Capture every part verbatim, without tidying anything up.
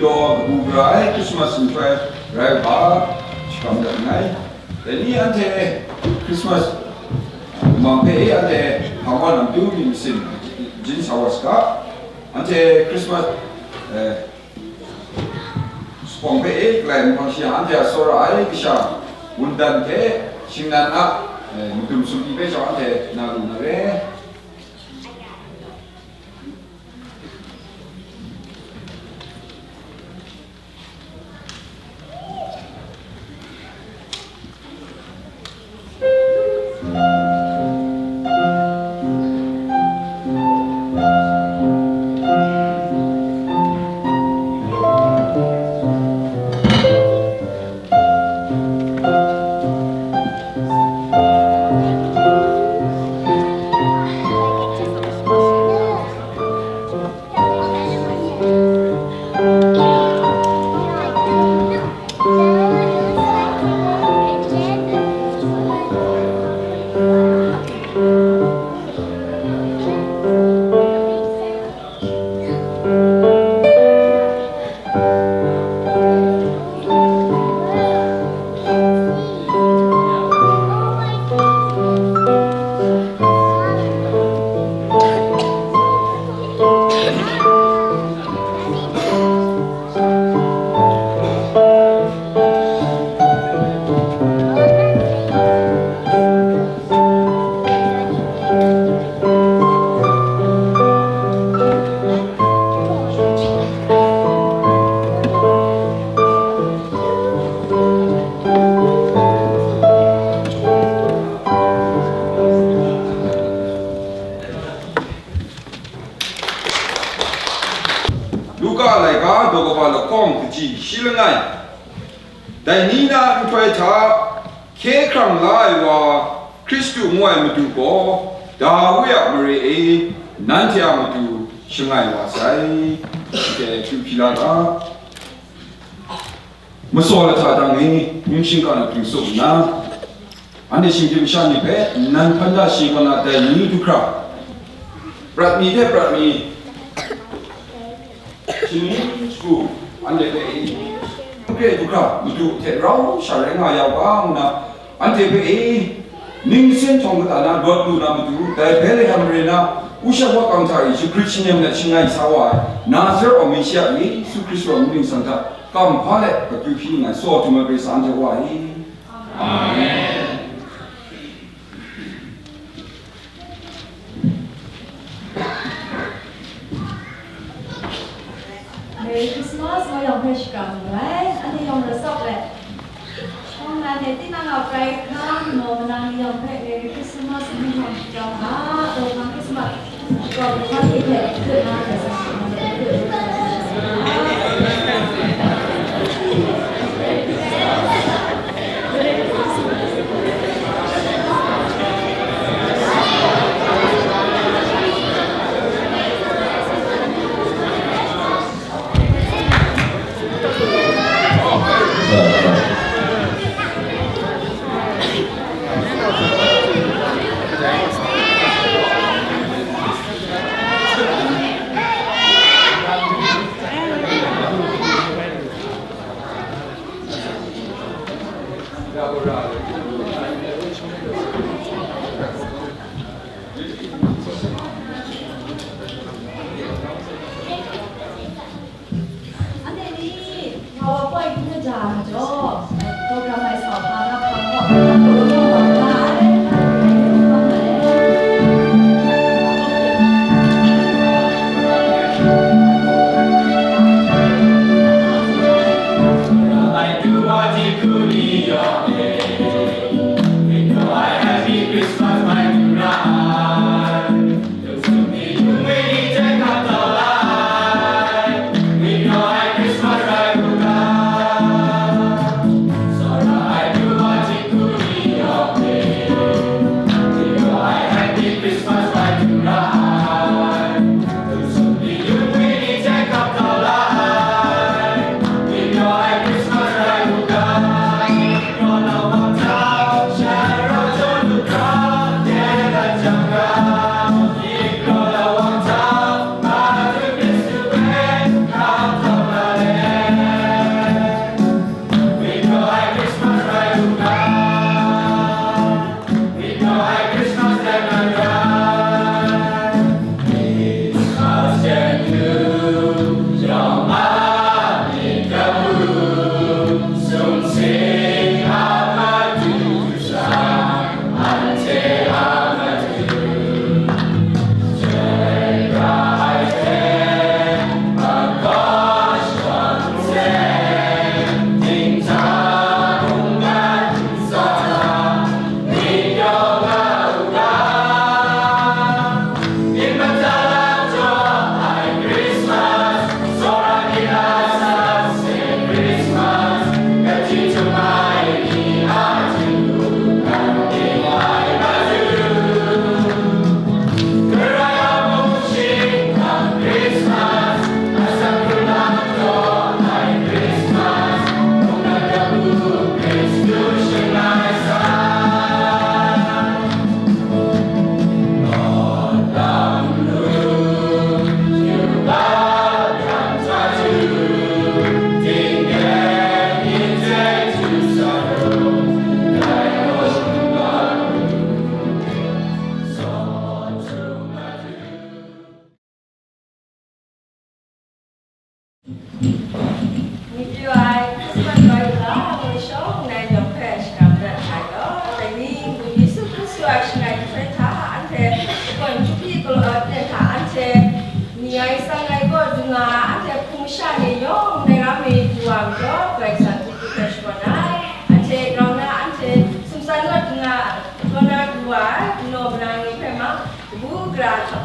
Daw kabu gara ai Christmas nhtoi rai u ga, shakram dat nngai. Dai ni anhte Christmas, uh, mang hpe e anhte hpang wa na matu myit masin jin sa wa saga. Anhte Christmas, eh, Sawpawng hpe e galai mahpang shi yang, anhte a tsawra ai kasha wundan hte shingnan a, eh, madum sumri hpe chyawm anhte na lu na re. Luka laika daw kaba lahkawng kaji shi langai. Dai ni na nhtoi hta hkye hkrang la ai wa, Hkristu ngu ai Madu gaw, Dawi a mare e, nanhte a matu shangai wa sai. Anhte kyu hpyi la ga. Masaw lahta dang e, mying shingkang na pring tsup nna, anhte shinggyim masha ni hpe, nan hpan da shi kaw na dai ni du hkra, prat mi hte prat mi, shani shagu, anhte hpe e, hkre du hkra, Madu hte rau sha rai nga ya u ga, ngu na, anhte hpe e, ning sin htawng kata na rawt lu na matu, dai Betlehem mare na, usha wa kang hta e, shagrit shanyam let shangai sa wa ai, Nazaret wa Meshia Yesu Hkristu a mying ningsang hta, kam hpa let akyu hpyi nngai, tsaw htum ai Karai Kasang anhte Wa e. Amen. Merry Christmas, ngai yawng hpe shakram nngai, anhte yawng lasawk let. Shawng na hte tinang a prai hkra, maw manang ni yawng hpe Merry Christmas ngu hkawm shakram nga, Merry Christmas. Anhte ni, nga wa poi hpung na ja ai majaw, program ai sa hpa na hpang gaw, hpang gaw, hpang gaw, hpang gaw, hpang gaw.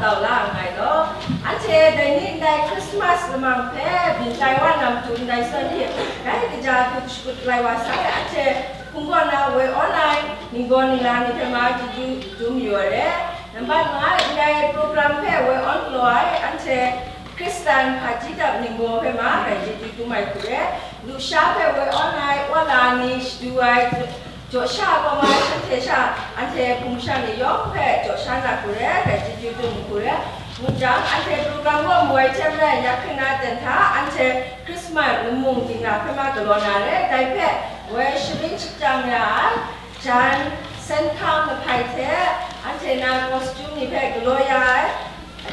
Tau la nngai law, anhte dai ni ndai Christmas lamang hpe byin tai wa na matu ndai zawn hte, dai kaja hku shakut lai wa sai, anhte hpung kaw na woi awn ai ningbaw ningla ni hpe ma chyeju dum yu ai re. Nambat nga ai ndai program hpe woi awn galaw ai anhte Hkristan hpaji dap ningbaw hpe ma grai chyeju dum ai hku re. Lusha hpe woi awn ai wa la ni shadu ai, jaw sha kaw ma shanhte sha, anhte hpung sha ni yawng hpe jaw sha na hku re, grai chyeju dum hku re. Ngu jang, anhte program gaw mu ai hte maren, ya hkring na ten hta, anhte Christmas mung dingna hpe ma galaw na re, dai hpe woi sharin shajang ya ai, jan, sen hkang lahpai hte, anhte na costume ni hpe galaw ya ai,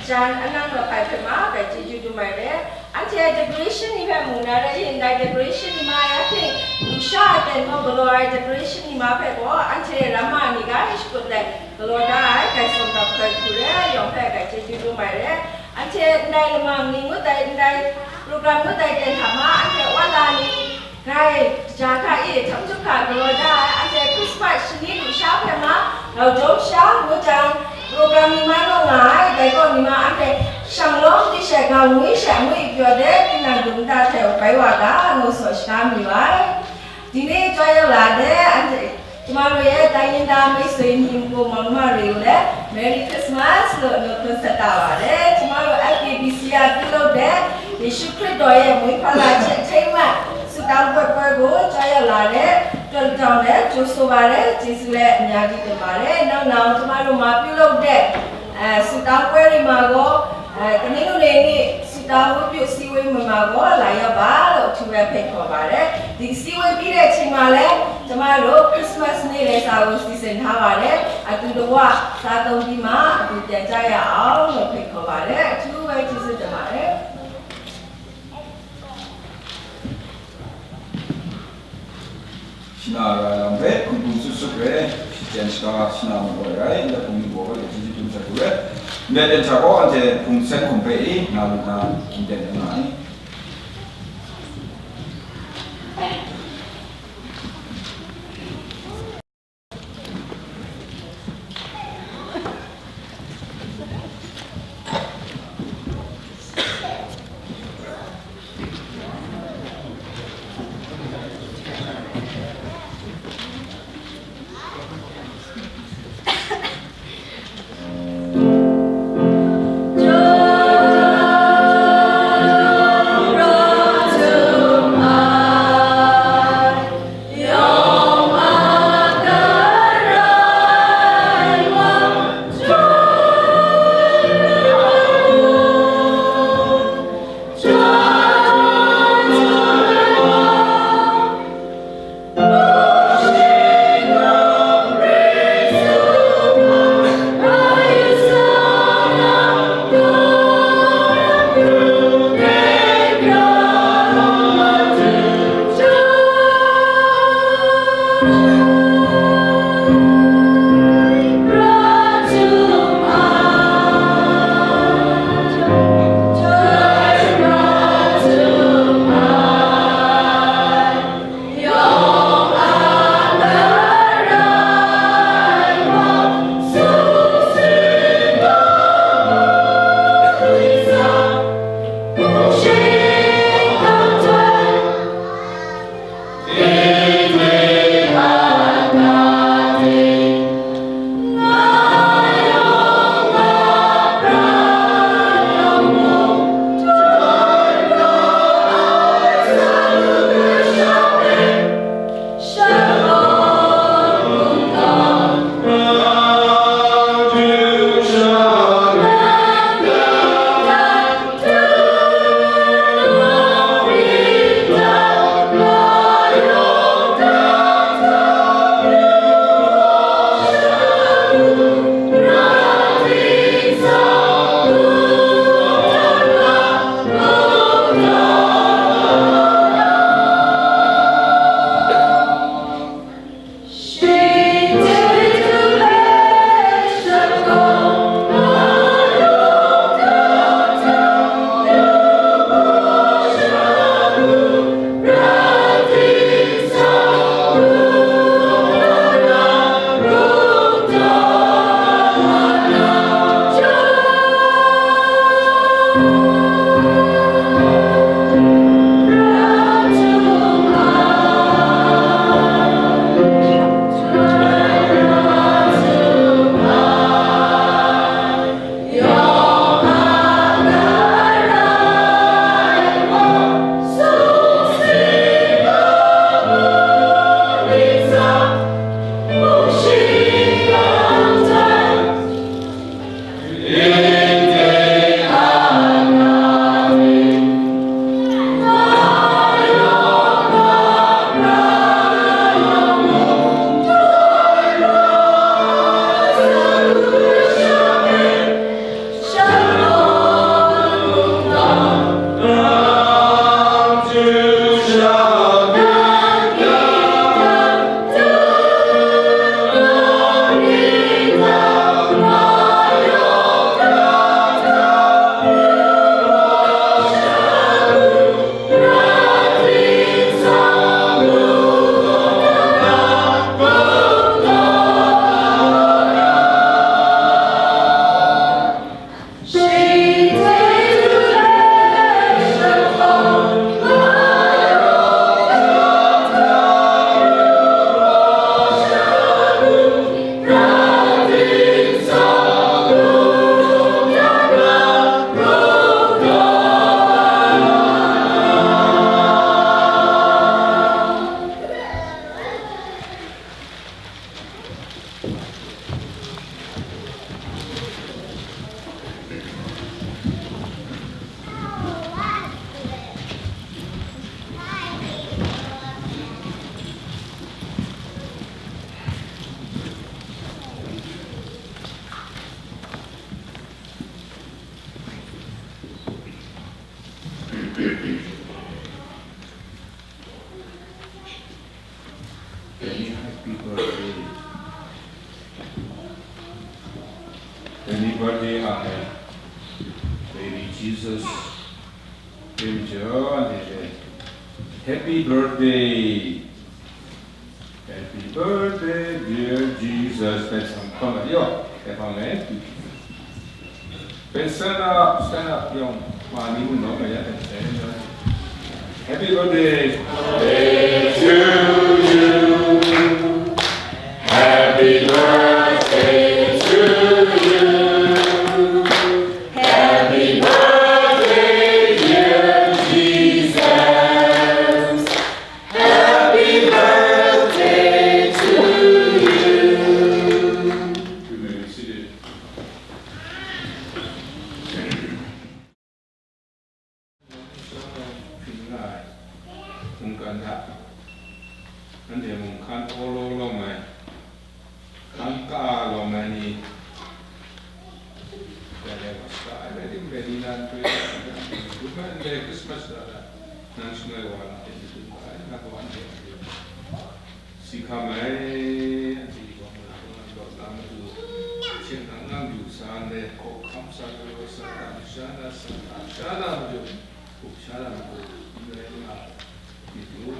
jan, anang lahpai hpe ma, grai chyeju dum ai re. Anhte decoration ni hpe mu na rai, ndai decoration ni ma ya ting, lusha aten gaw galaw ai decoration ni ma hpe gaw, anhte ramma ni ga e shakut let galaw da ai, grai sawm dap hkoi hku re, yawng hpe grai chyeju dum ai re. Anhte ndai lamang ni ngut ai, ndai program ngut ai ten hta ma, anhte wa la ni, grai, kaja hta e, htam htup hta galaw da ai, anhte Christmas shani lusha hpe ma, grau jawm sha, ngu jang, program ni ma naw nga ai, dai kaw ni ma anhte, shang lawm di she, gau ngwi she, ngwi pyaw de, tinang dum nta hte bai wa ga, ngu saw shaga mayu ai. Dini chyoi yau la de, anhte, ကျမတို့ရဲ့ တိုင်းရင်းသားမိတ်ဆွေညီအစ်ကိုမောင်နှမတွေကိုလည်း Merry Christmas လို့ နှုတ်ခွန်းဆက်တာပါတယ်။ ကျမတို့ F K B C ကပြုလုပ်တဲ့ ယေရှုခရစ်တော်ရဲ့မွေးဖွားလာခြင်းအထိမ်းအမှတ် ဆုတောင်းပွဲပွဲကို ကြွရောက်လာတဲ့အတွက်ကြောင့်လည်း ကြိုဆိုပါတယ်။ ကျေးဇူးလည်းအများကြီးတင်ပါတယ်။ နောက်နောက် ကျမတို့မှာပြုလုပ်တဲ့ အဲ ဆုတောင်းပွဲတွေမှာကော အဲ တနင်္ဂနွေနေ့ ဆုတောင်းဝတ်ပြုစည်းဝေးပွဲမှာကော လာရောက်ပါလို့ အထူးပဲဖိတ်ခေါ်ပါတယ်။ ဒီစည်းဝေးပြီးတဲ့အချိန်မှာလည်း ကျမတို့ Christmas နေ့လည်စာကို စီစဉ်ထားပါတယ်။ အတူတကွ စားသုံးပြီးမှ အတူပြန်ကြရအောင်လို့ ဖိတ်ခေါ်ပါတယ်။ အထူးပဲကျေးဇူးတင်ပါတယ်။ Shana rai lam hpe, hkum hkum sut sut re, shachyen shaga shana mat ai rai, ndai hpung ningbaw hpe chyeju dum sai hku re, ndai ten hta gaw, anhte hpung sen hkum hpe e, na lu na, n ten nga ai. Happy birthday, Amen. Baby Jesus, Kim Jong, Happy birthday. Happy birthday, dear Jesus. That's some fun, yo. That's fun, eh? Pen stand up, stand up, yawng ma ni mung nawng kaya pen stand up. Happy birthday to you. Happy birthday to you. Happy birthday, dear Jesus. Happy birthday to you. You may be seated. Hpring nga ai mungkan hta, anhte mung hkan awlaw lawm ai, hkan ka lawm ai ni, dai dai wa shada ai rai tim, dai ni nan hpe, Christmas da da, nang shangai wa na hte, dum ai, na gaw anhte a Si hkam ai, anhte gaw, Madu, Madu, Madu, hpyen nang nang du sa ndai, hkawhkam sa, galaw sa, sha na sa, sha na madu, hkup sha na madu, n rai nga, myit lu,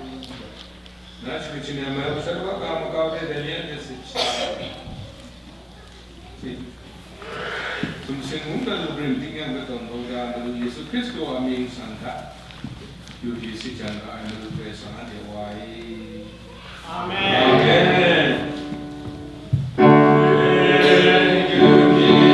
na shakut shangang ai, masha wa ga makau hte, dai ni anhte sit sha. Sumsing mungdan lubrim tingnyang katawn Roda Madu Yesu Hkristu a mying san hta, yu hpyi sit jan ga ai Madu Karai Kasang anhte wa e. Amen. Amen. Thank you, Jesus.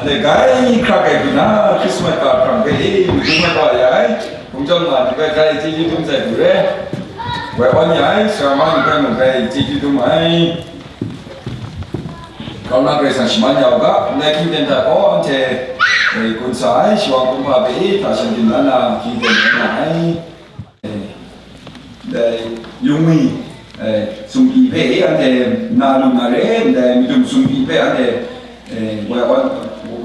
Gai hkra gai du na, Christmas ga hkrang hpe e, madung ai wa ya ai, hkum chyawm nga ai hpe grai chyeju dum sai du re. Woi awn ya ai, sara ma ni hpe mung grai chyeju dum ai. Grau na Karai Kasang shaman ya u ga, ndai hkying ten hta gaw anhte, e, gun sa ai, shawang kumhpa hpe e, hta shan byin la na, hkying ten rai nga ai. Ndai yungwi, eh, sumsing hpe, eh, anhte na lu na re, ndai madum sumsing hpe anhte, eh, woi awn,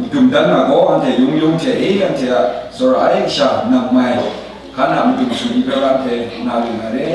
madum dan na gaw, anhte yung yung hte, eh, anhte a tsawra ai kasha nang mai, hkan a madum sumsing hpe anhte na lu na re.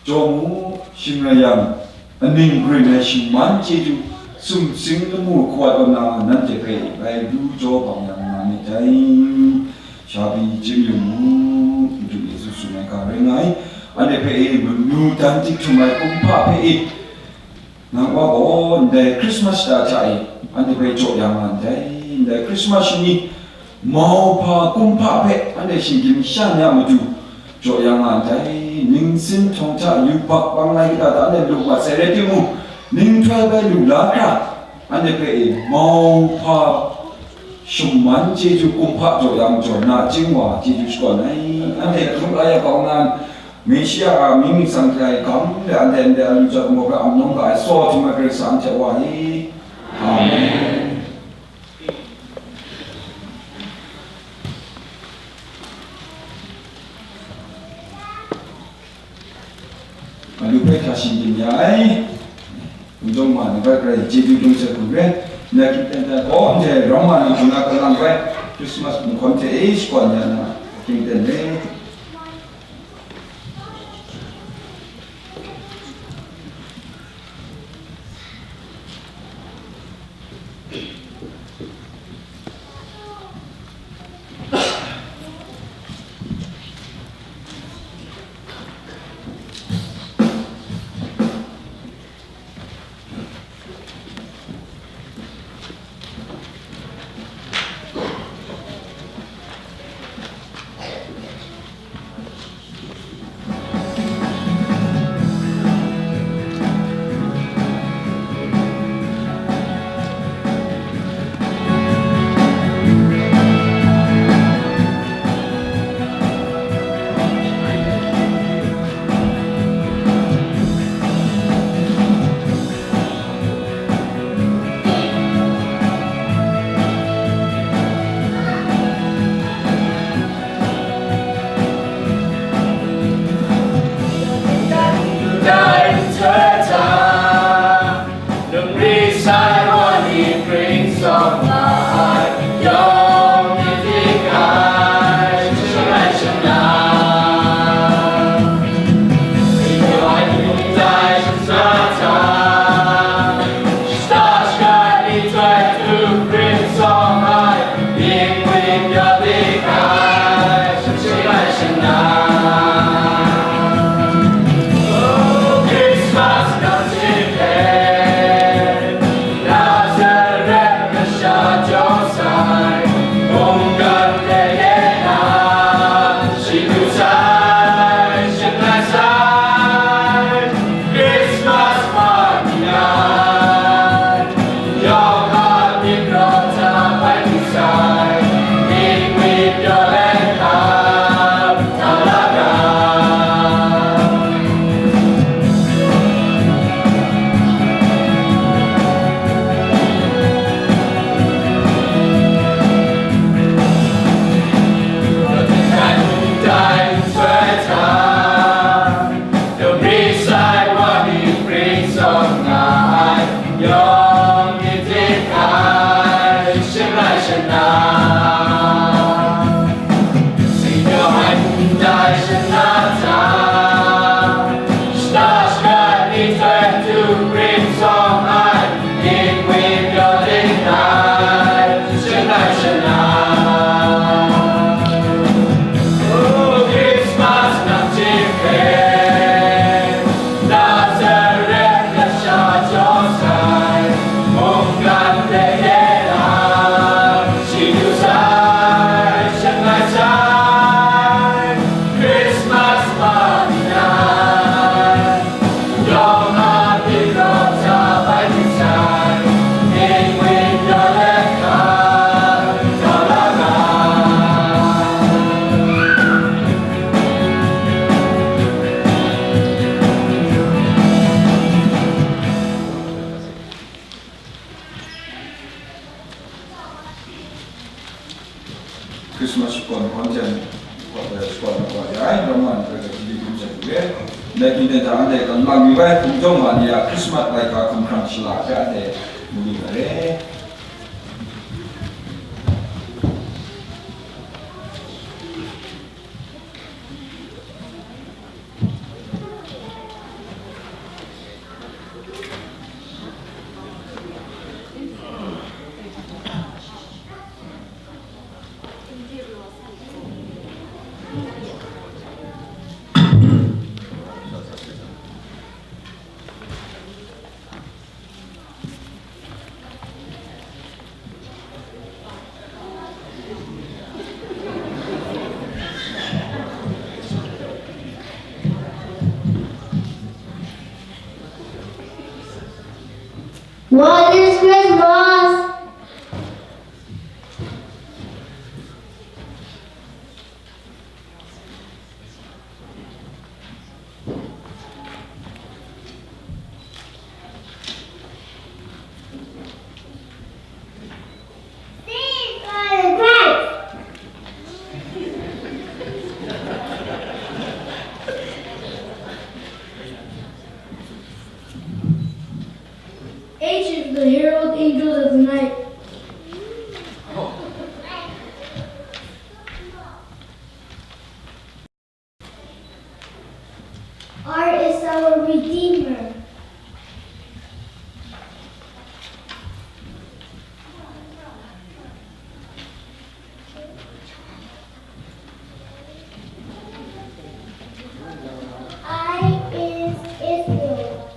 Jaw mu, shing rai yang, aning grin ai shingman chyeju, sumsing lamu hkawat kaw na, nanhte hpe ngai lu jaw bang yang nga myit dai. Sha pyi chyeju mu, Madu Yesu tsun ai ga rai nga ai. Anhte hpe e manu dan tik htum ai kumhpa hpe e, nang wa gaw ndai Krismas shata hta e anhte hpe jaw ya nga ndai. Ndai Krismas shani mauhpa kumhpa hpe anhte shinggyim sha ni a matu jaw ya nga ndai. Ningsin htawng hta yubak bang lai kata hta anhte lu mat sai rai timung, ninghtoi bai lu la hkra, anhte hpe e mauhpa shingman chyeju kumhpa jaw ya majaw, nachying wa chyeju shakawn ai. Anhte hkrung la ya kau nnan, Meshia a mying ningsang hte ai gam de anhte ndai a lu jat maw ga, amnawng ga ai, tsaw htum ai Karai Kasang anhte a Wa e. Amen. Madu hpe hta shinggyim ya ai. N jawng ma ni bai grai chyeju dum sai hku re. Na hkying ten hta gaw, ndai rawng ma ni hpung na kalang bai, Krismas nhkawn hte e shakawn ya na, hkying ten re. Christmas shakawn hkawn hte, shakawn na wa ya ai, rawng wa na hpe gaji di hkum hte lu e. Ngai hpyi dan hta anhte galang mi bai hkum jawng wa ni a Christmas laika hkum hkrang shala hpe anhte mu lu na re. What is Christmas? H is the herald angels of the night. R is our Redeemer. I is Israel.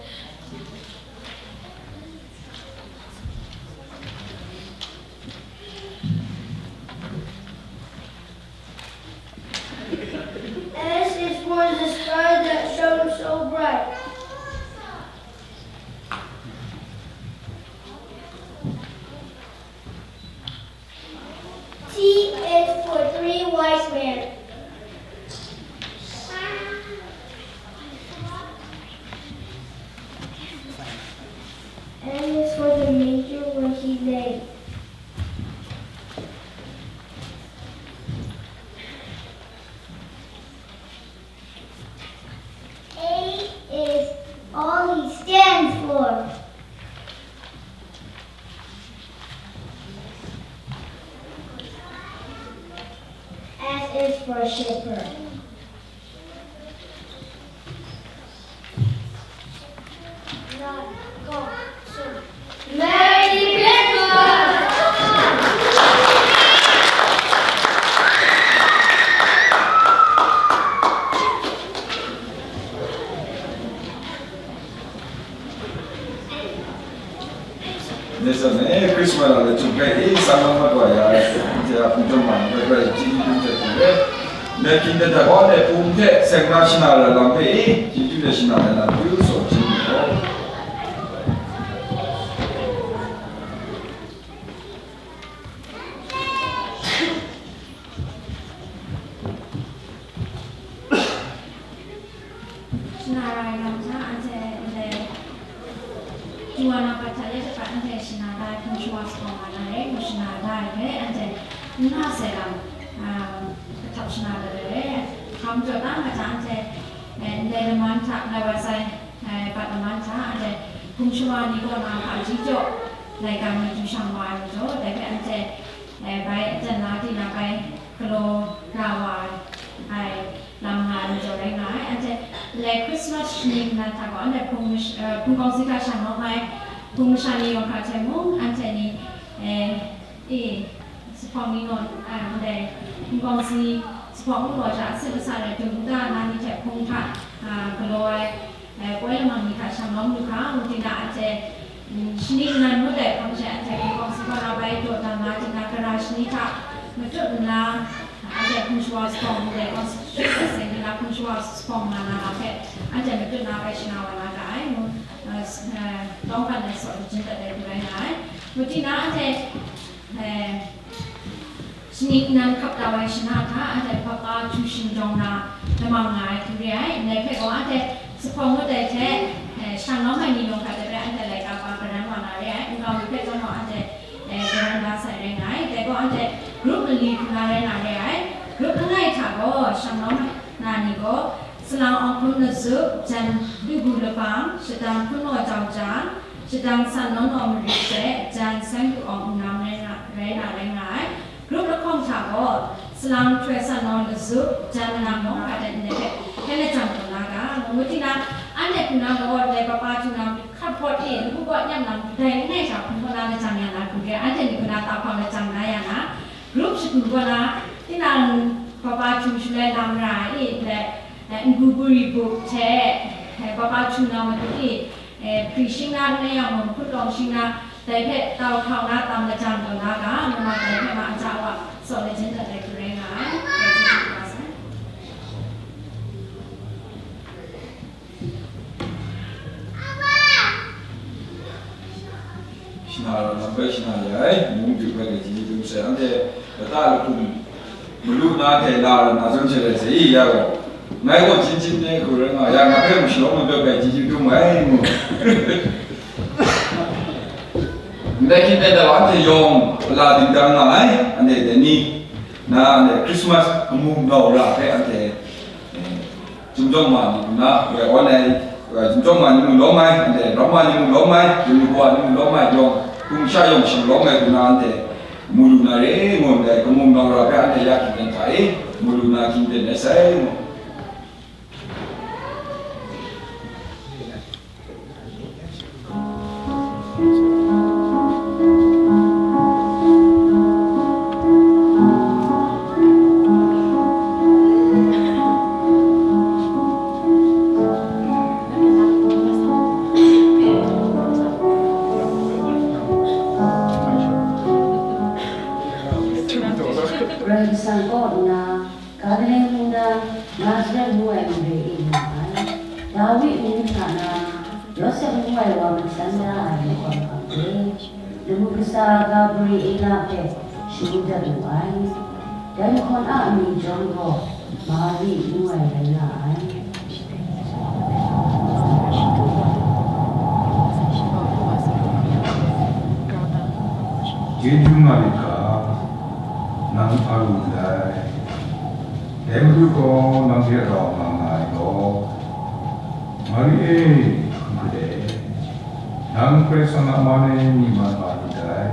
S is for the star that shone so bright. T is for three wise men. M is for the manger where he lay. A is all he stands for. S is for shepherd. Merry Christmas! Ngai tsun e, Christmas a lachyum hpe i, sang na mat wa ya ai, anhte a hpung chyawm ma ni hpe grai chyeju hte hpung e. Ngai hpyi dan hta gaw, ngai hpung hte seng na shana ai lam hpe i, chyeju hte shana ai lam hpe tsaw hpyi mu gaw. Shana ra ai lam hta, anhte ndai chyu wa na hpa hta ya shaka anhte shana da ai hpung shawa sa na re, ngu shana da ai hpe anhte n na sai lam, a, kahtap shana da ai re. Hkam jaw da ai hta anhte, e, ndai laman hta, lai wa sai, e, bat laman hta anhte hpung shawa ni kaw na hpaji jaw laika mi du shang wa ai majaw, dai hpe anhte, e, bai aten na di na bai galaw ra wa ai lam nga ai majaw rai nga ai. Anhte lai Christmas shaning nan hta gaw, anhte hpung mash-, eh, hpung kawng si hta shanglawm ai hpung masha ni yawng hkra hte mung, anhte ni, eh, e, zuphpawng ni naw, eh, ndai hpung kawng si zuphpawng n gaw hta, asin asa rai dum nta na ni hte hpung hta, ah, galaw ai, eh, poi lamang ni hta shanglawm lu hkra, ngu di na anhte, mm, shaning nan ngut ai hpang she anhte hpung kawng si kaw na bai dawdan na di na, gara shani hta matut nna, anhte hpung shawa zuphpawng ndai Constitution hpe seng nna hpung shawa zuphpawng nga na lam hpe anhte matut na bai shana wa na ga ai, ngu, eh, s-, eh, lawng hkan ai saw lachyum dat ai hku rai nga ai. Ngu di na anhte, eh, shaning nan hkap tau ai shana hta anhte hpap a htu shing jawng na lamang nga ai hku re ai. Ndai hpe gaw anhte zuphpawng ngut ai hte, eh, shanglawm ai ni yawng hta de bai anhte laika pa garan wa na re ai. Nkau mi hpe zawn gaw anhte, eh, garan da sai rai nga ai. Dai gaw anhte group Li hkuna rai na re ai. Grup langai hta gaw, shanglawm na ni gaw, Salang Awng Hkun Lazup, jan Lugu Lapang, Shadang Hkun Naw Jau Jang, Shadang San Naw Naw Mari hte, jan Seng Hku Awng Nnam rai na, rai na rai nga ai. Grup lahkawng hta gaw, Salang Htoi San Naw Lazup, jan Manang Mawng Hpa Dai ndai hpe, hkyen lajang taw na ga, ngu ngu tina, anhte hkuna gaw, dai papa htu na, hkat hpawt e, lagu kaw nyam na, dai langai hta hkun hkaw na lajang ya na, hkun re, anhte ni hkuna tau hkau lajang na ya na, Grup shagu kaw na, tinang papa htu shaloi lam ra i, let, eh, ngu buri bup hte, eh, papa htu na matu i, eh, hpri shing na, langai yang mung hput lawng shing na, dai hpe tau hkau na tam lajang taw na ga, ngu na dai hpe ma aja wa, saw lajin dat ai hku rai nga ai. Dai hte hkra sai. Shana lam bai shana ya ai, mung du bai le ji dum sai, anhte lata lahkum malu na hte la na zawn hte rai sai ya gaw, ngai gaw jin jin ne hku rai nga ya, nga hpe mu shalawm madat bai ji dum ai mu. Ndai hkying dai da wa anhte yawng a la dingdang nga ai, anhte dai ni na anhte Christmas kamu nau ra hpe anhte, eh, Chyum jawng ma ni hkuna, woi awn ai, chyum jawng ma ni mung lawm ai, anhte ram ma ni mung lawm ai, yin lu wa ni mung lawm ai, yawng, hpung sha yawng shing lawm ai hkuna, anhte mu lu na re, ngu ndai, kamu nau ra hpe anhte ya hkying ten hta e, mu lu na hkying ten ai sai, ngu. Karai Kasang kaw nna, Galile mung na Nazaret ngu ai mare e nga ai. Dawi amyu hta na Yawsep ngu ai wa matsan da ai mahkawn hpang de, lamu kasa Gabriela hpe shagu dat wu ai. Dai mahkawn a amyu chyawm gaw Mari ngu ai rai nga ai. Chyeju nga lit ga, nang a lu ndai. Dai Madu gaw nang hte rau nga nga ai gaw, Mari e, hkum hkrit e, nang Karai Kasang a man e myi man nga lu ndai.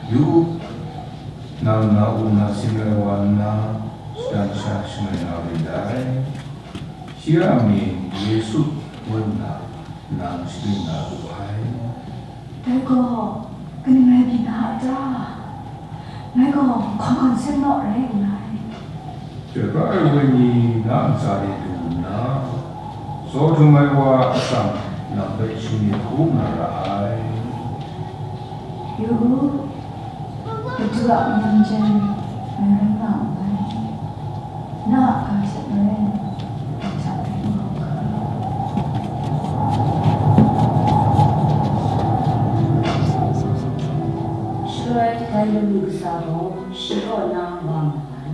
Yu u, nang na u na sing ai wa nna, shadang sha shangai na rin dai. Shi a mying Yesu ngu nna nang sharin na lu ai. Dai gaw kaning rai byin na a ta? Ngai gaw hkawn hkawn seng naw rai nngai. Chyoi pra ai wenyi na ntsa e du nna, tsaw htum ai wa a atsam nang hpe shinggyim hku na ra ai. Yu u, Madu a mayam jan ngai rai nga nngai. Na a ga hte maren, dai hta dai n-au ga. Shaloi dai lamu kasa gaw shi kaw na wa ma ai.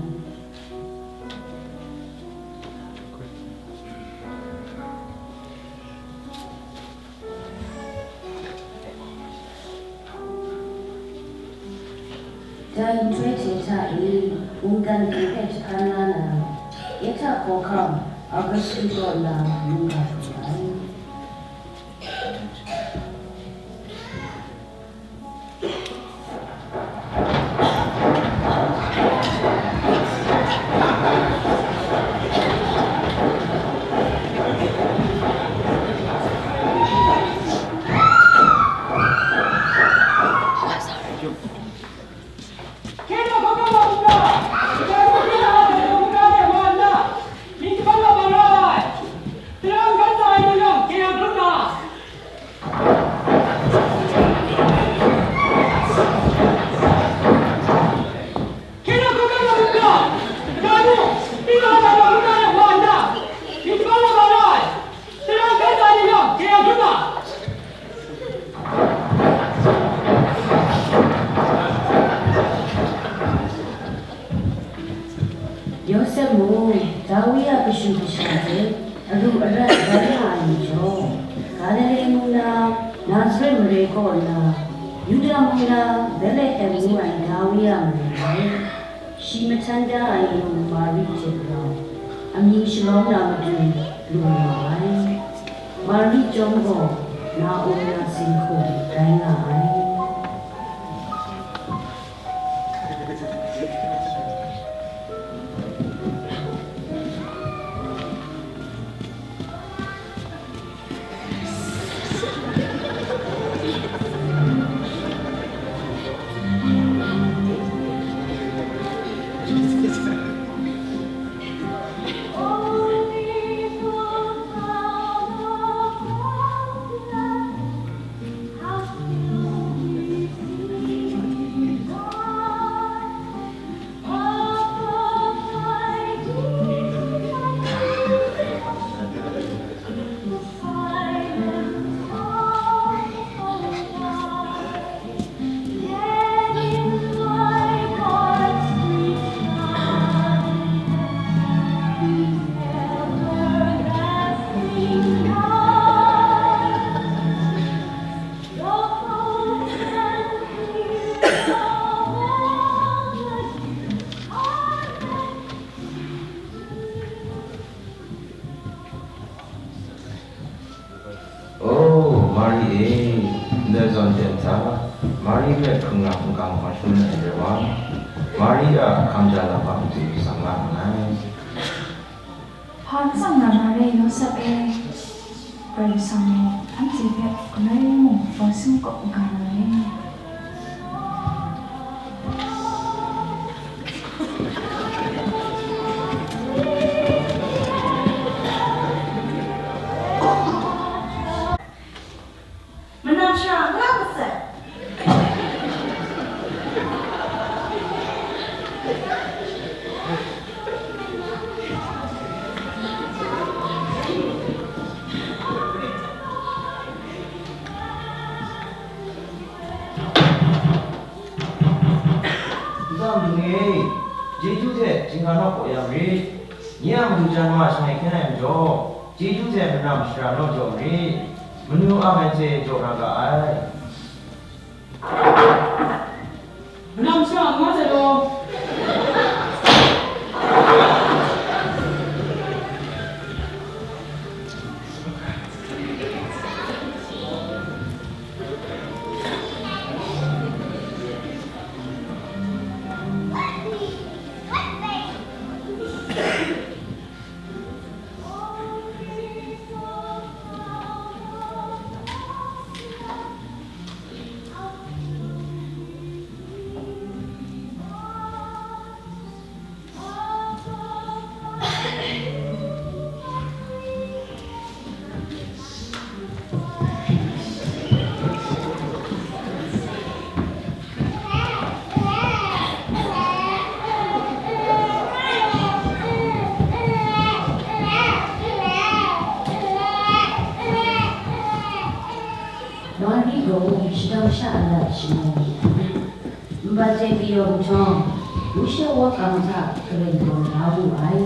Dai nhtoi hte hta e, mungdan hte hpe jahpan la na, Kehta hkawhkam Augustu kaw na mungga pru ai. Yawsep mung, Dawi a kashu kasha hte aru arat rai nga ai majaw, Galile mung na Nazaret mare kaw nna, Yuda mung na Betlehem ngu ai Dawi a mare rai. Shi mahtan da ai yawng Mari hte rau, amying shalawm na matu lu nga ai. Mari chyawm gaw, na um na singhkum rai nga ai. O, Mari e, ndai zawn ten hta, Mari hpe hkrung lam n-gang hkawm shangun ai re wa, Mari a hkam ja lam hpa matu tsang la nngai. Hpa n tsang na Mari, Yawsep e, Karai Kasang gaw anhte hpe galoi mung bawsung kawp maga na re. Manam shara nga masai. Nta madu ni e, chyeju hte htingga nawk kau ya marit. Nye a madu jan wa shangai hkyen ai majaw, chyeju hte manam shara naw jaw marit. Manu ang ai hte jaw na ga ai. Manam shara nga sai law. Mari gaw shadang sha alat shangai wu ai. Nbat hte kayawng nhtawm, Moshe Wa Kang hta garen tawn da wu ai.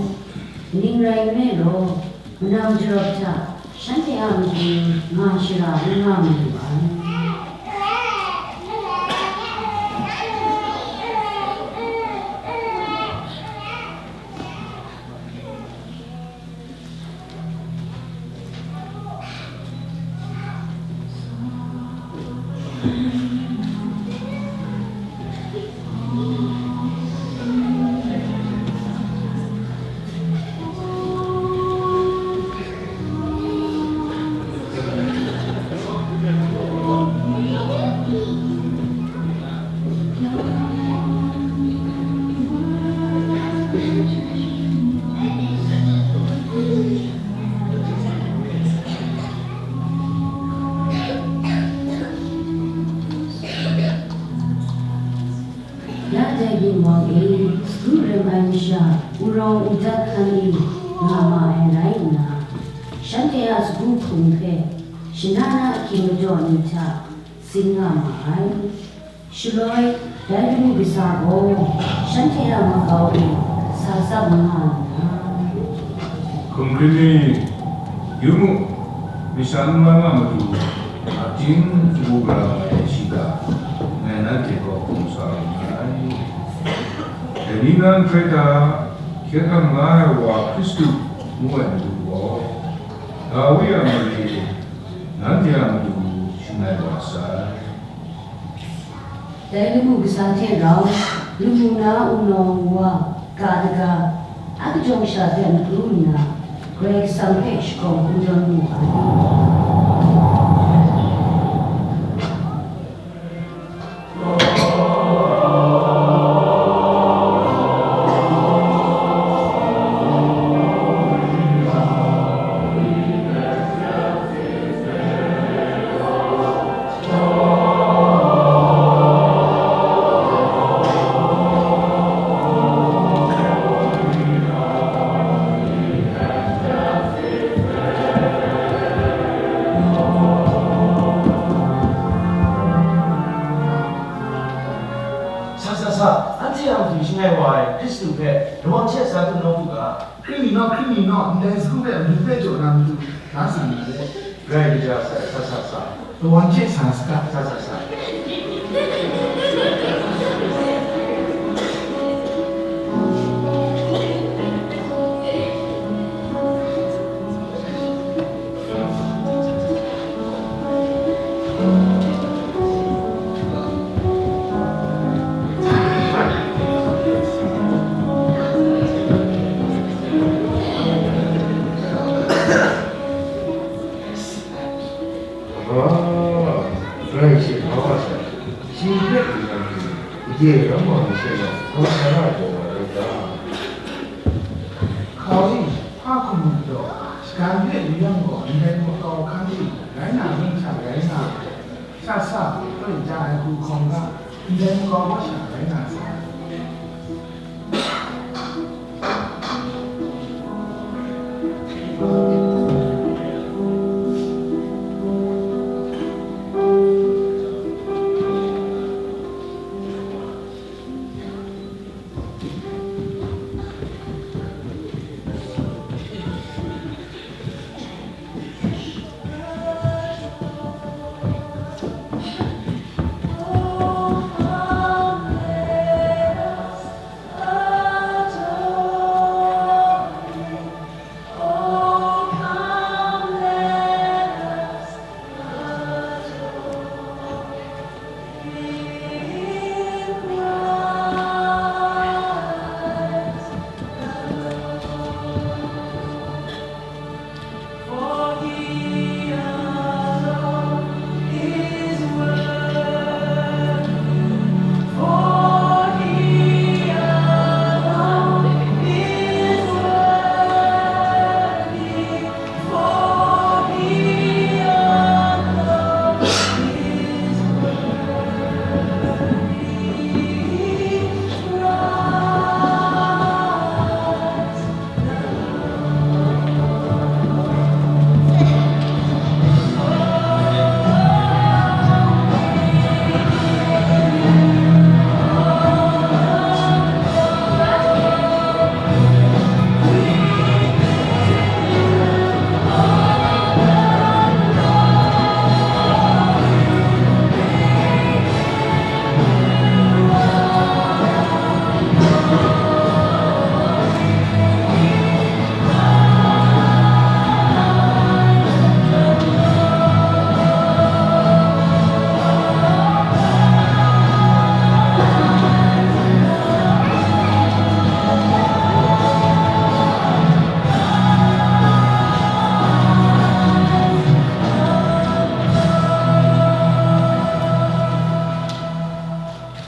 Kaning rai nme law, manam jarawp hta shanhte a matu nga shara n nga mayu ai. Ya dai ginwang e, sagu rem ai masha, wurau wudat hkan e nga ma ai rai nna, shanhte a sagu hpung hpe shana na ahkying kadaw ni hta sin nga ma ai. Shaloi, dai lamu kasa gaw shanhte a makau e sa tsap nga nna, Hkum hkrit ni, yu mu, masha n man nga matu, akjin n-gu gara nga ai shiga, ngai nanhte kaw hkum sa lu na ai. Ni nan hkrai hta hkyet hkrang la ai wa Hkristu ngu ai Madu gaw, Dawi a mare, nanhte a Madu shangai wa sai. Dai lamu kasa hte rau, lamu na wunawng wa, ga daga, a kajawng sha hte matu nna, Karai Kasang hpe shakawn kungdawn mu ai. Sa, sa, sa, anhte a matu shangai wa ai Hkristu hpe, lawang hte sa du nawku ga. Hkri mi naw, hkri mi naw, ndai sagu hpe matu hpe jaw na matu, na tsun na re. Rai kaja sai, sa, sa, sa. Lawang hte sa saga. Sa, sa, sa. Rai she hpa wa sai, shi hpe du na matu, gade ram wa mi she gaw, hkaw sara ai gaw wa rai ta? Hkau e, hpa hkum majaw, shagan hpe yu yang gaw, ndai makau hkan e rai na ring sha rai nga ai, sha sha, koi ja ai hku hkawm ga, ndai makau wa sha rai nga sai.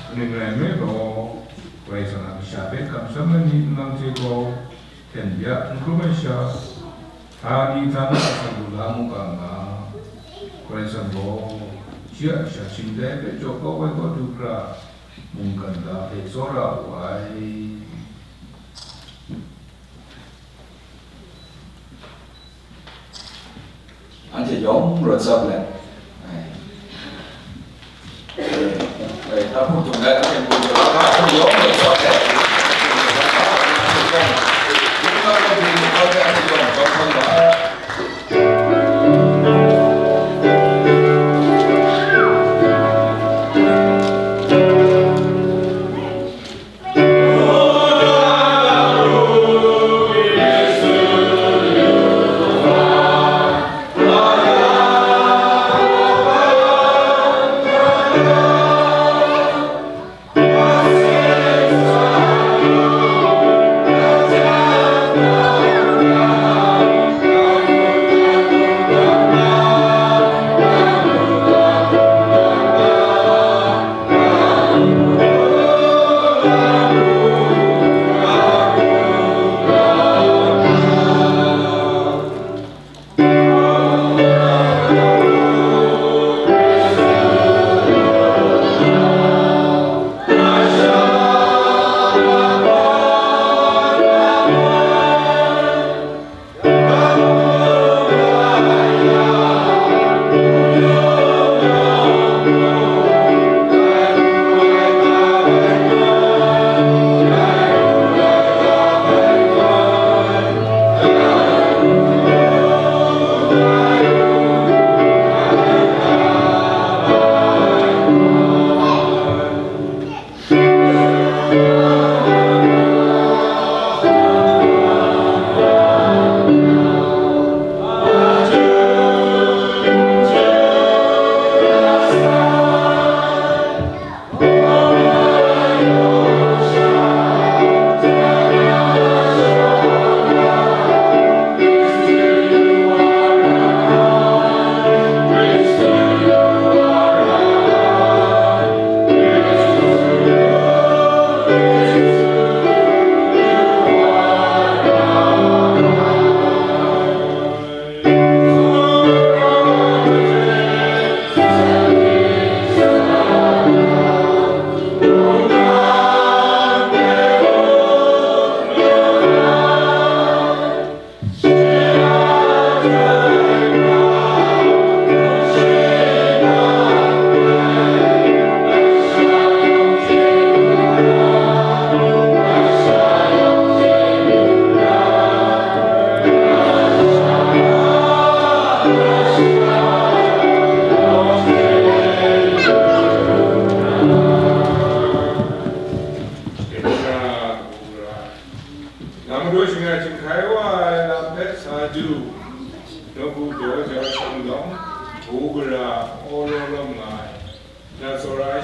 Kaning rai nme law, Karai Kasang a kasha hpe kamsham ai ni nlang hte gaw, hten bya n hkrum ai sha, htani htana a hkam lu la mu ga nga, Karai Kasang gaw shi a kasha shingtai hpe jaw kau ai kau du hkra, mungkan da hpe tsawra wu ai. Anhte yawng rawt tsap let. Ai. Ai, tahpu htung let, anhte yawng rawt tsap let.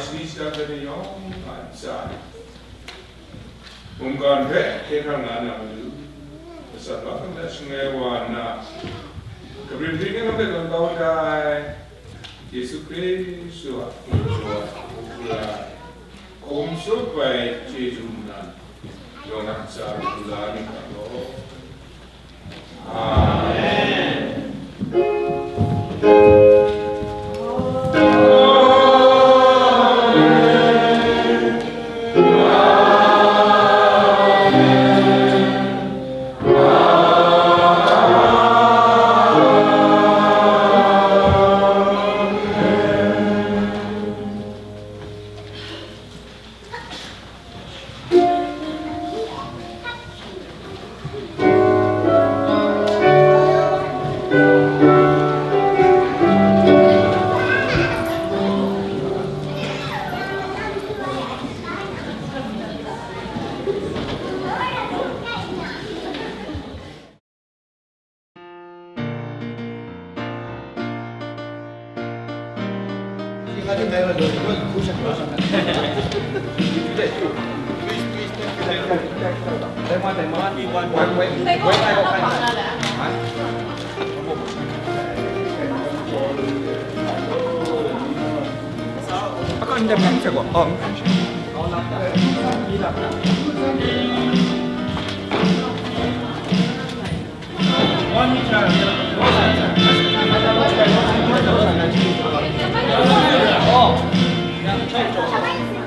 Hkristu hte ni yawng a ntsa, mungkan hpe hkye hkrang la na Madu, masat wa hkam hta shangai wa nna, kabyin hpring ai hpe tawn kau da ai Yesu Hkristu a hpung jaw ai hpung hkra ai, hkum tsup ai chyeju nan, yawng a ntsa lu la myit ga law. Amen.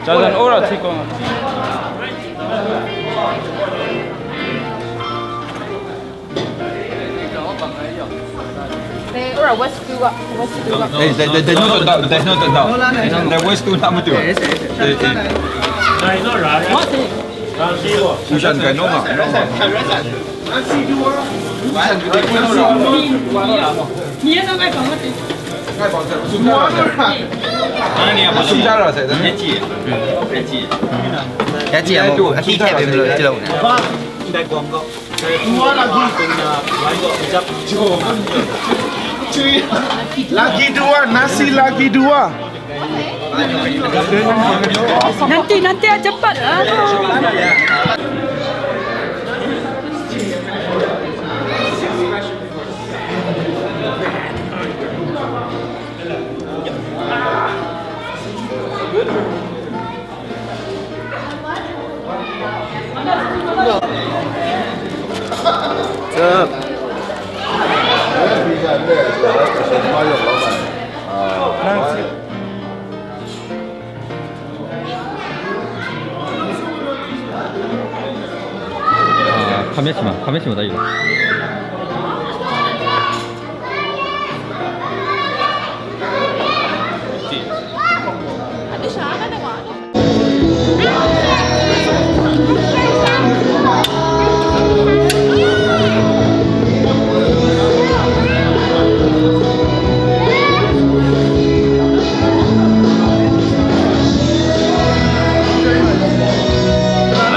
Jalan ora tikong. Ora West tu wa, West tu wa. Hey, they, they, they know the doubt, they know the doubt. They West tu nama tu. They, they. Mushan kai no ma, no ma. Sumjara se, ne? Ya ji ya mo, aki te be lo, ti lo. Lagi dua, nasi lagi dua. Nanti, nanti aja cepat. Aduh. 아, 카메시마, 카메시마 다 이거.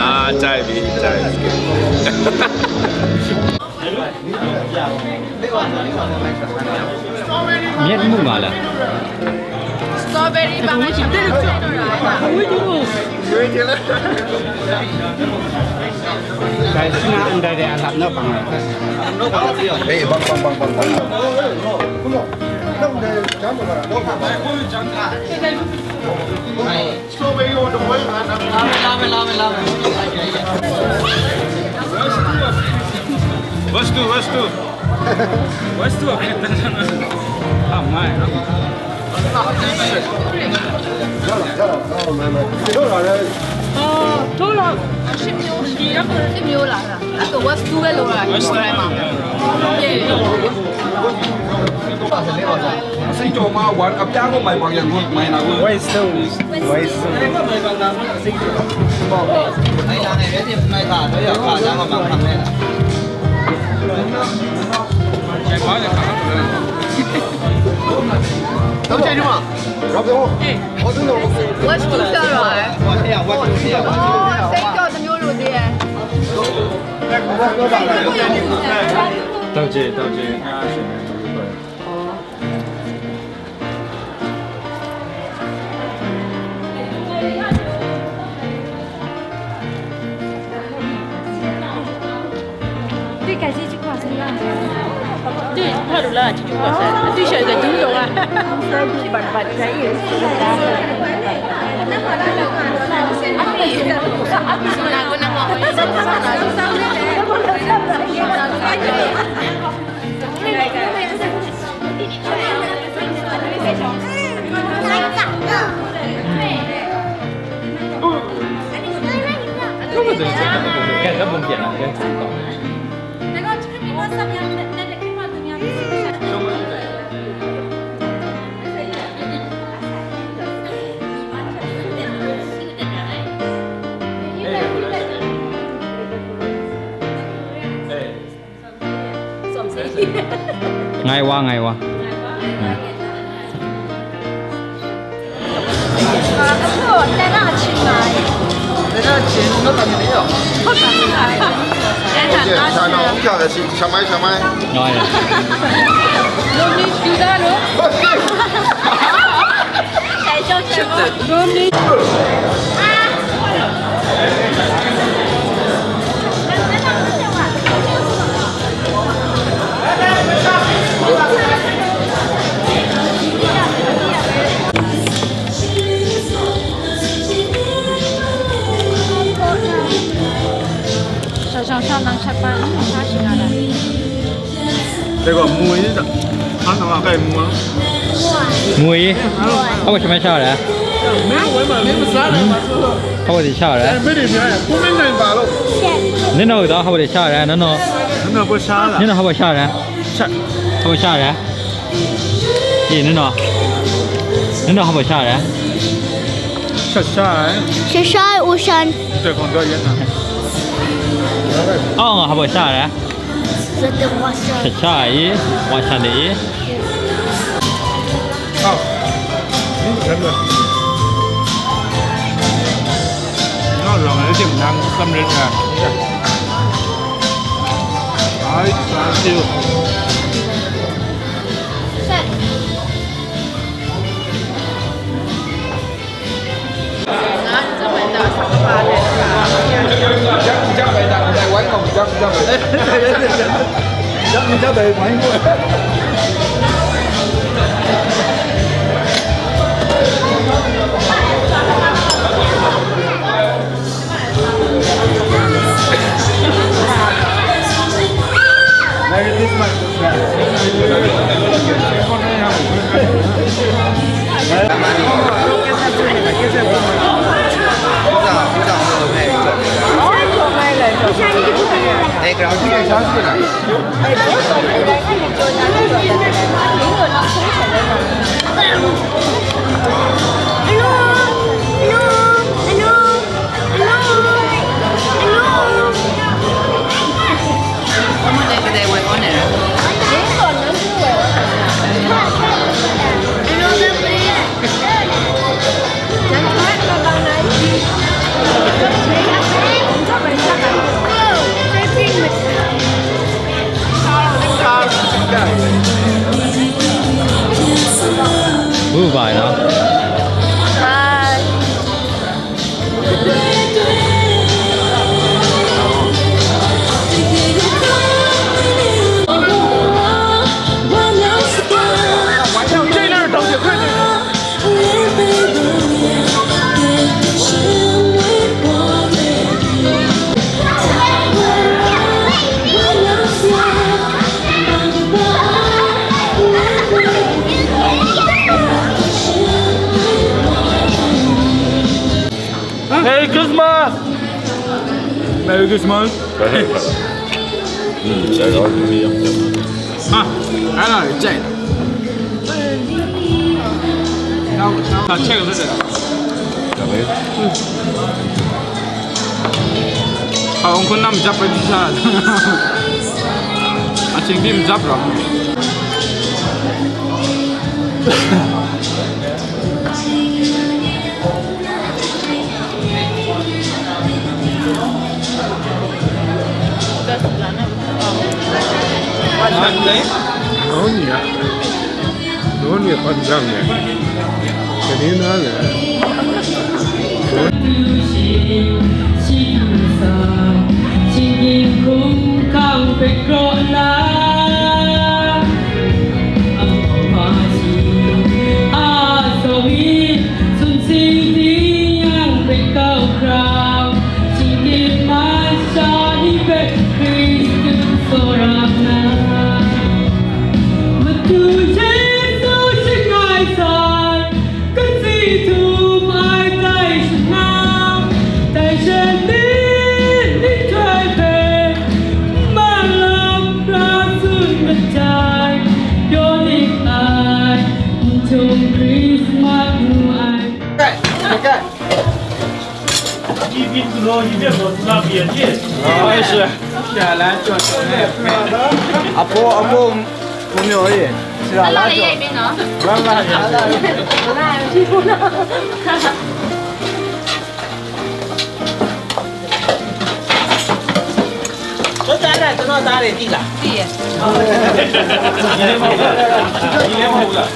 Ah, jai bi, jai. မြက်မှုပါလား။ Strawberry ပါမယ်။ ဒါရှိမှန်တယ် အလှပ်တော့ပါမယ်။ Hey, bang, bang, bang, bang, bang. Strawberry ကိုတပွဲငါး လာမယ် လာမယ် လာမယ် လာမယ်။ What's two, what's two? What's two? Ah, my. ရလာ ရလာ လာမယ် မယ် ထိုးလာတယ်။ အာ ထိုးလာ။ ရှစ်မျိုး ရှစ်မျိုး ရှစ်မျိုးလာတာ။ အဲ့တော့ What's two ပဲလိုတာ ဒီထဲမှာ။ စိတ်တော်မှာ one အပြားကို မိုင်ပေါင်ရန်ကုန် မိုင်နာကို West two, West two. တော့ကြိုက်တယ်မ။ တော့ပြော။ What's two ဆိုတာ။ ဟော စိတ်တော်တစ်မျိုးလိုသေးရဲ့။ တောက်ကြည့် တောက်ကြည့်။ ငါရှင်မယ်။ ဟော။ T-shirt ka dung dung a. Bat bat ka i. Ngai wa, ngai wa. 在那亲吗？在那亲，我感觉没有。我感觉还是。 Shut up, shut up. Ngai. Don't need to do that, no? Don't need. 这个木鱼的，它怎么还木啊？木鱼，好不好吃？没啥的。没有，我也没，没啥的，我说。好不好吃？哎，没得，没得，我们能把了。恁နော်တို့ ဟောက်ပဒံး ရှရလဲ နနော်။ နနော် ဘိုး ရှရလဲ။ နနော် ဟောက်ပဒံး ရှရလဲ။ ရှရ။ ဟောက်ပဒံး ရှရလဲ။ အေး နနော်။ နနော် ဟောက်ပဒံး ရှရလဲ။ ရှရ။ ရှရ။ ရှရ။ ဦးရှမ်း။ တဲ့ ကောင်တော့ ရန်တာ။ အော် ငါ ဟောက်ပဒံး ရှရလဲ။ ရှရ။ ရှရ။ အေး ဝါရှမ်းနေ။ ဟောက်။ ငါ့လောင်လေးတင်နန်းစမ်းရစ်တာ။ အိုက် thank you. Bye. Merry Christmas! Merry Christmas! 嗯，来，然后怎么样？ 啊，来了，这。那，那这个是谁的？小梅。嗯。好，我跟他们家白皮下来的。啊，请你们家不着。 Ngon ni a, ngon ni a hpan jang e, kani na le. အဘိုး အဘိုး မမျိုးရေ ဆရာ လာကြော် လာလာရေးမင်းနော် လာလာရေး လာလာရေး ကျွန်တော်သားတွေ ကျွန်တော်သားတွေ သိလား သိရဲ့ ညီလေးမဟုတ်ဘူးလား ညီလေးမဟုတ်ဘူးလား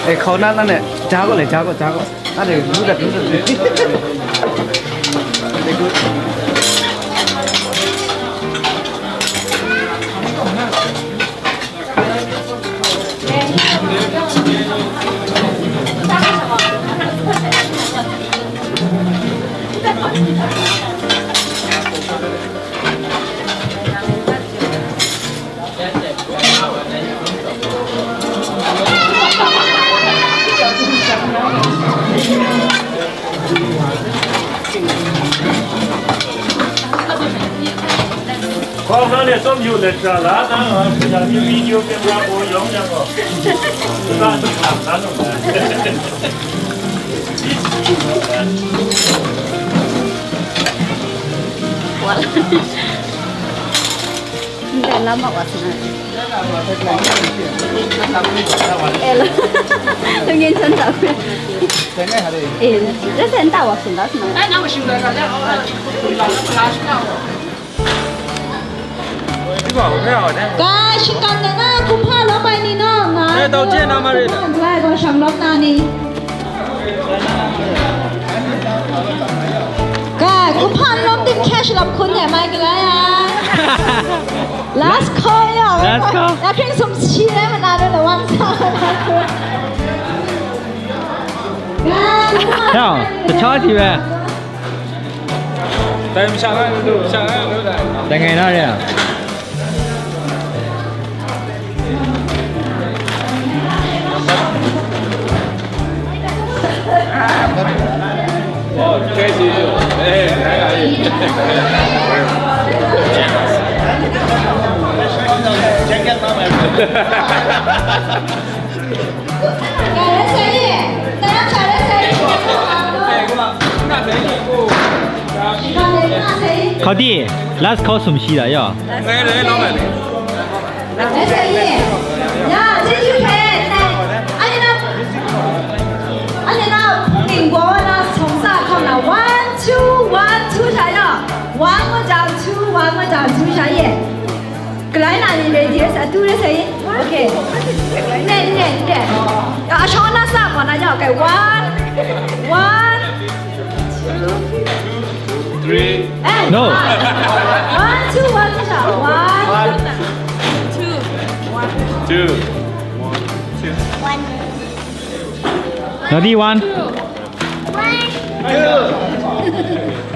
အဲ ခေါင်းနားနားနဲ့ ကြားကော့လေ ကြားကော့ ကြားကော့ အဲ့ဒါ လူက လူက လူက ခေါင်းနားနဲ့ စောင့်ယူလက်ချလာတာ ဆရာကြီး ဗီဒီယို ကင်မရာကို ရောင်းရတော့ စကားတခါနားတော့ Hindi, lama ko sila. Ela. Ang yun sa tabi. Eh, kasi ang tawa sila, no? Ka shingkang na na, kumhpa lawm ai ni naw, nga. Eh, tau jen na ma re. Kumhpa lawm ai gaw shang lawm na ni. Ka, kumhpa lawm tim cash lawm hkun de mai galai a. Last call ya. Last call. Ya hpring sum shi le ma na de la wang sa. Ka, kumhpa. Ka, ta cha ti we. တိုင်မရှာလိုက်ဘူး ရှာလိုက်လို့ဒါ တိုင်ငယ်နားရအောင် ဟော ကဲစီတို့ အဲ နိုင်ပါပြီ ကျန်ကျန်ပါမယ် Khawdi, last call sum shi da yaw. One, two, one, two sha yaw. One, two, one, two sha ye. Kalai na ni ready sa tu re sai. Okay. Ne, ne, ne. A shona sa ko na ja. Okay. One. One. Two. Three. Eh. No. One, two, one, two. One. Two. Two. One. Ready, one.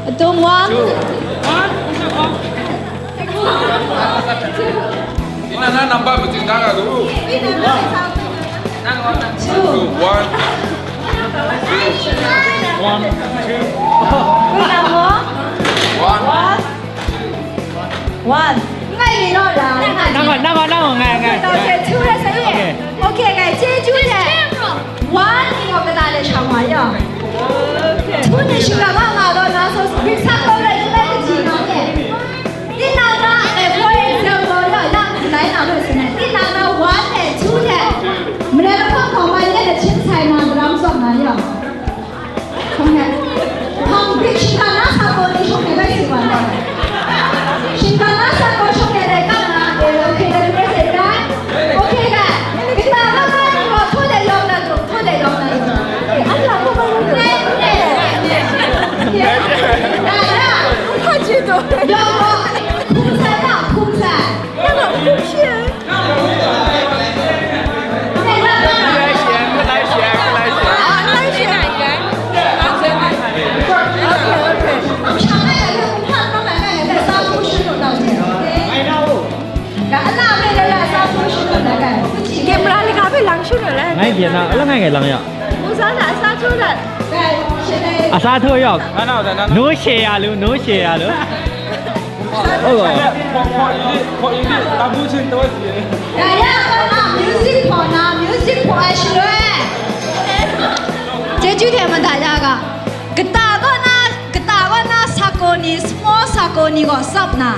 Atum one. Ina na number mati na ga du. Two. One. One. Two. Wait, number. One. One. One. Ngai ni lo la. Nang ngai, nang ngai, nang ngai. Tau se two le sa ye. Okay, ngai, ကျေးဇူးတင်. One ni ko kata le shang wa ya. Two ni shu la ma ma do na so bi sa ko le le ji na ye. Ti na na e for example ya ya nai na lo se ne. Ti na na one and two le. Mre ko ko ma ye le chin sai na gram so na ya. Shawng de. Hpang bik shingkang na sa gaw ni shawng de bai si wa na. Shingkang na sa gaw shawng de bai kang na, eh, okay, that is it, right? Okay, guys. Kita na na ni gaw, hto de yawng na dum, hto de yawng na dum. Eh, an la ko ba yawng na dum. Ne, ne, ne, ne. Ya, ya. Hpa ji do. Yawng gaw. Hkum sai na, hkum sai. 那个不是。 ကင်မရာတခါပဲ လမ်းရှုပ်နေလဲ။ ငါ့ကျင်နား လမ်းငယ်ငယ်လမ်းရ။ ဦးစားနဲ့ အစားထိုးတဲ့။ အစားထိုးရောက် ငါနောက်တယ် ငါနောက် နိုးရှည်ရလို့ နိုးရှည်ရလို့ ဟုတ်ပါဘူး ခေါ်ခေါ်အင်းလေး ခေါ်အင်းလေး တမူးချင်းတော့စီ ဒါရပါမ music ဖော်နာ music ဖော်အရှိလွဲကျေးဇူးတင်မတ္တရာက ကတာကောနာ ကတာကောနာစာကိုနီ small စာကိုနီကို sub နာ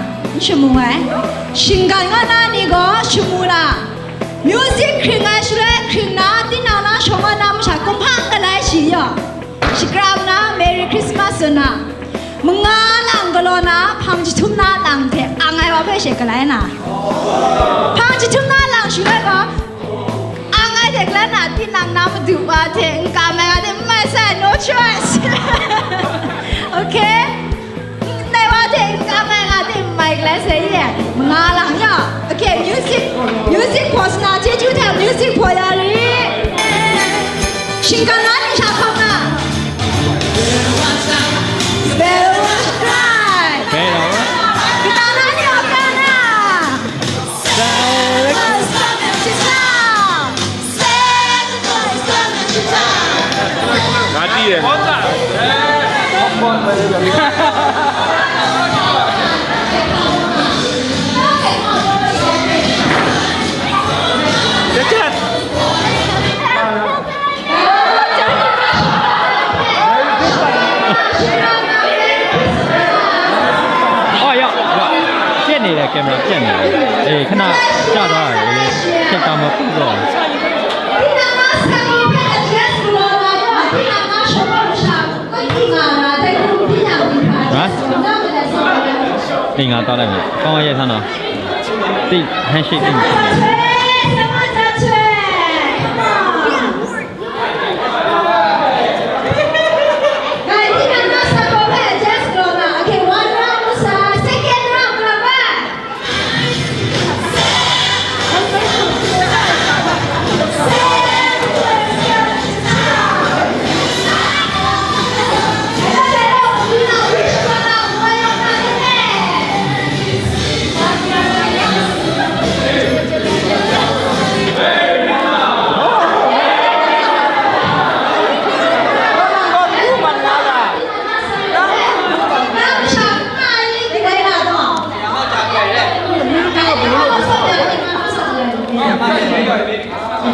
ရှမူဝဲ ရှင်ကံကောနာနီကို ရှမူလာ music ခရင်ငါရှလွဲ ခရင်နာ တင်းနာနာ ရှောင်းနာ မရှာ ကွန်ဖန်ကလိုက်ရှိရော Shikram na Merry Christmas ဆိုနာ မင်္ဂလာ ကလောနာ ဖင်ချထုမ်နာ လင်တဲ့ အငိုင်ဝါဖဲရှေကလိုင်းနာ ဖင်ချထုမ်နာ လင်ရှိလဲက အငိုင်တဲ့ကလနာ တင်းနင်နာ မတူပါတဲ့ ကမဲကတဲ့ မဆန် no choice okay နေဝါတဲ့ ကမဲကတဲ့ မိုက်ကလစဲရဲ့ မင်္ဂလာည okay music music ဖော်စနာ ကျေးဇူးတင် music ဖော်ရည် ရှင်ကလာနေရှာခေါင်းနာ Bell was cry ဘယ်တော့ ကတာနာနေအောင်ကနာ Bell was coming to town Santa Claus coming to town ငါတည်ရယ် တချက် အော်ရောက်ရောက်ပြက်နေတယ် camera ပြက်နေတယ် အေးခဏကျသွားတာလေ check တာမဟုတ်တော့ဘူး ဟမ် အေးငါသွားလိုက်မယ်ကောင်းဝါရဲ့ထားနော်တိတ် handshake တိတ်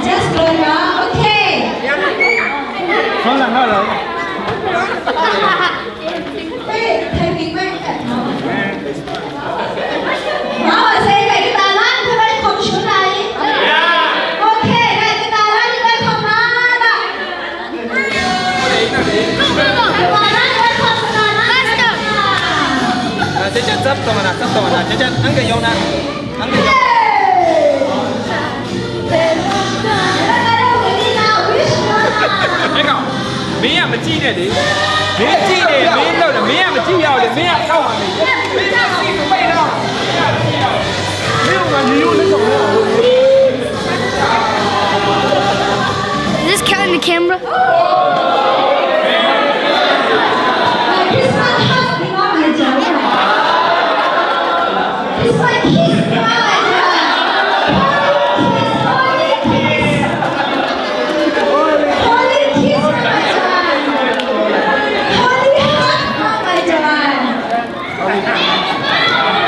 Just go now. Okay. 这叫怎么了？怎么了？这叫那个用呢？那个用。 အဲ့ကောင်မင်းကမကြည့်နဲ့လေမင်းကြည့်နေမင်းလောက်တယ်မင်းကမကြည့်ရအောင်လေမင်းကတောက်ပါလေမင်းကစီးပိတ်တော့မင်းကမယူနေတော့ Is this counting the camera?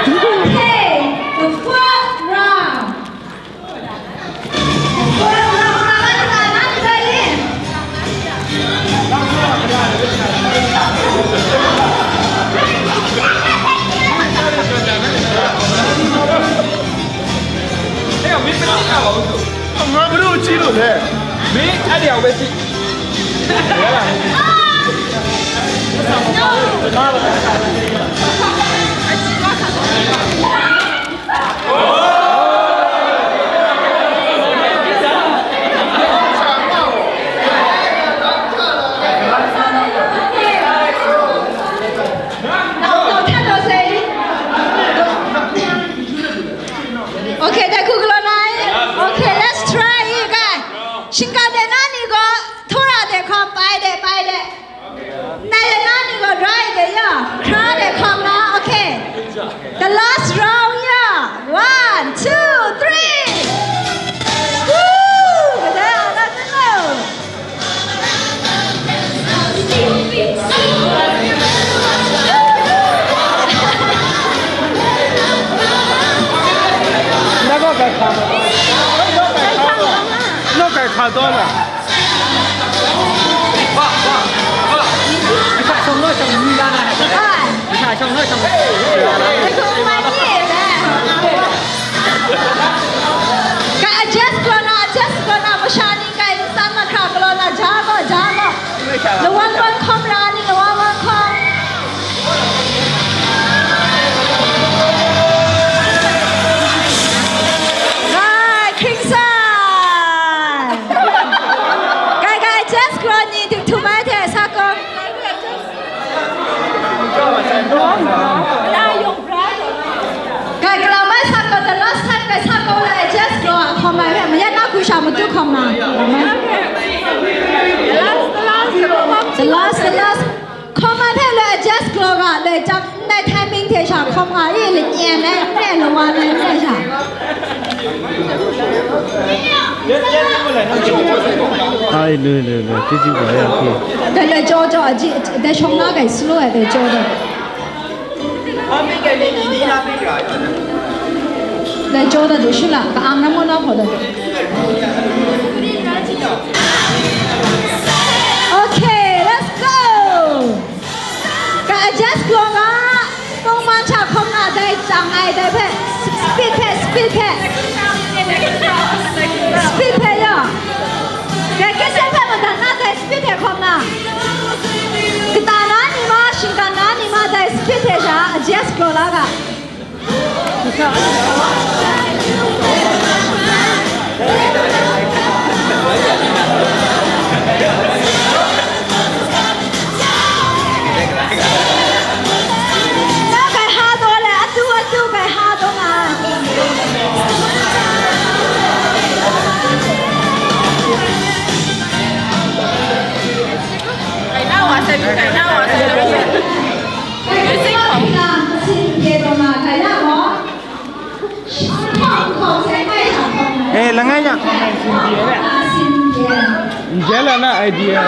Okay, the fourth round. အဲ့တော့မင်းမကြည့်ရပါဘူးသူငါဘလို့ကြည့်လို့လဲမင်းအဲ့ဒီအောင်ပဲကြည့် Okay, တခုကလောနိုင် Okay, let's try it, guys. ရှင်ကတဲ့နာနီကိုထိုးရတဲ့ခေါ်ပိုက်တယ်ပိုက်တယ်နိုင်ရနာနီကို drive တယ်ရ try တ Ka adjust kau na, adjust kau na, masha ni kai san mahkra galaw na, ja gaw, ja gaw. Lawang wan hkawm ra ni, lawang wan hkawm. Rai, hkring san. Kai, kai, adjust kau ni, dik htum ai hte sa kau. Kai, galam ai sa kau, the last time kai sa kau la, adjust kau a, hkawm ai hpe, mayat na hku sha matu hkawm na. The last, the last. Hkawm ai hpe loi adjust kau ga, loi jam ndai timing hte sha hkawm nga i, lanyen ai n re, lawan ai n re sha. Ai, loi, loi, loi, chyeju ga ya, okay. Dai loi jaw jaw, aji, dai shawng na gai slow ai, dai jaw dai. Dai jaw dai du shu la, ka ang na mo na hpaw dai. Okay, let's go! Ka adjust kau ga, tawngman hta hkawm na dai chang ai dai hpe, speed hpe, speed hpe. Speed hpe ya. Dai kese hpe madat na dai speed hpe hkawm na. Kata na ni ma, shinggan na ni ma dai speed hpe sha adjust kau la ga. Na kai ha taw le, atu, atu kai ha taw nga. Kai na wa se, kai na wa se. Music. Eh, langai ya. N J la na idea.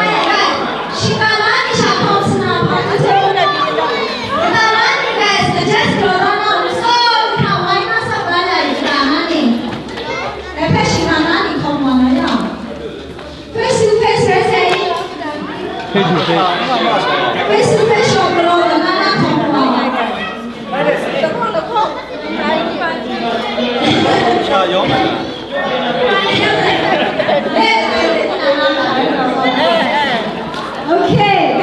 Face to face, face to face. Face to face, shop below the nana. Okay,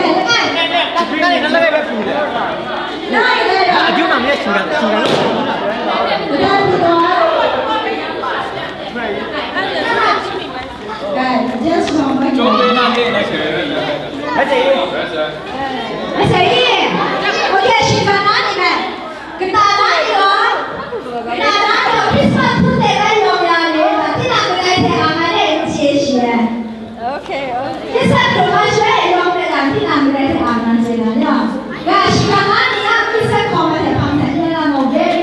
Guys, just one more. Asa yi. Asa yi. Okay, shi ka na ni me. Kata na ni lo. Kata na ni lo. Christmas pun de ba yong ya ni. Ti na ko dai te a ma le che shi. Okay, okay. Christmas ko ma shwe yong de la ti na ko dai te a ma che la ya. Ga shi ka na ni ya Christmas ko ma te pang te la mo very.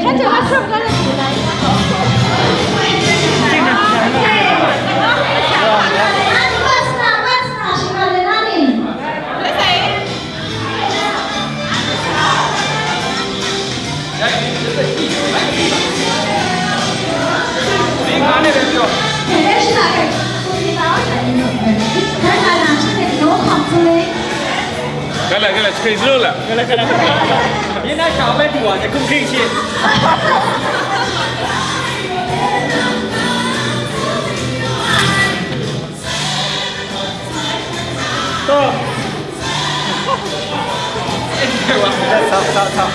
Gala, gala, chui slow la. Gala, gala, gala. Ye na sha bai tu wa, de kum king shi. Stop. Stop, stop, stop.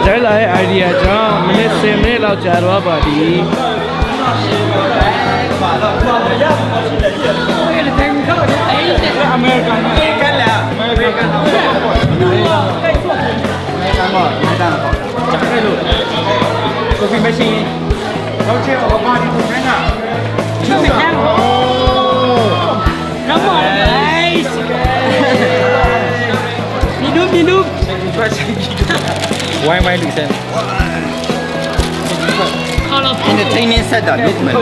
Dai lai idea ကြောင့် မိနစ်ဆယ်မိနစ်လောက်ကြာသွားပါသည်။ American. American. American. Coffee machine. Culture of a party to China. Come on, guys. Minum, minum. Why, why do you say? Entertainment set up, movement.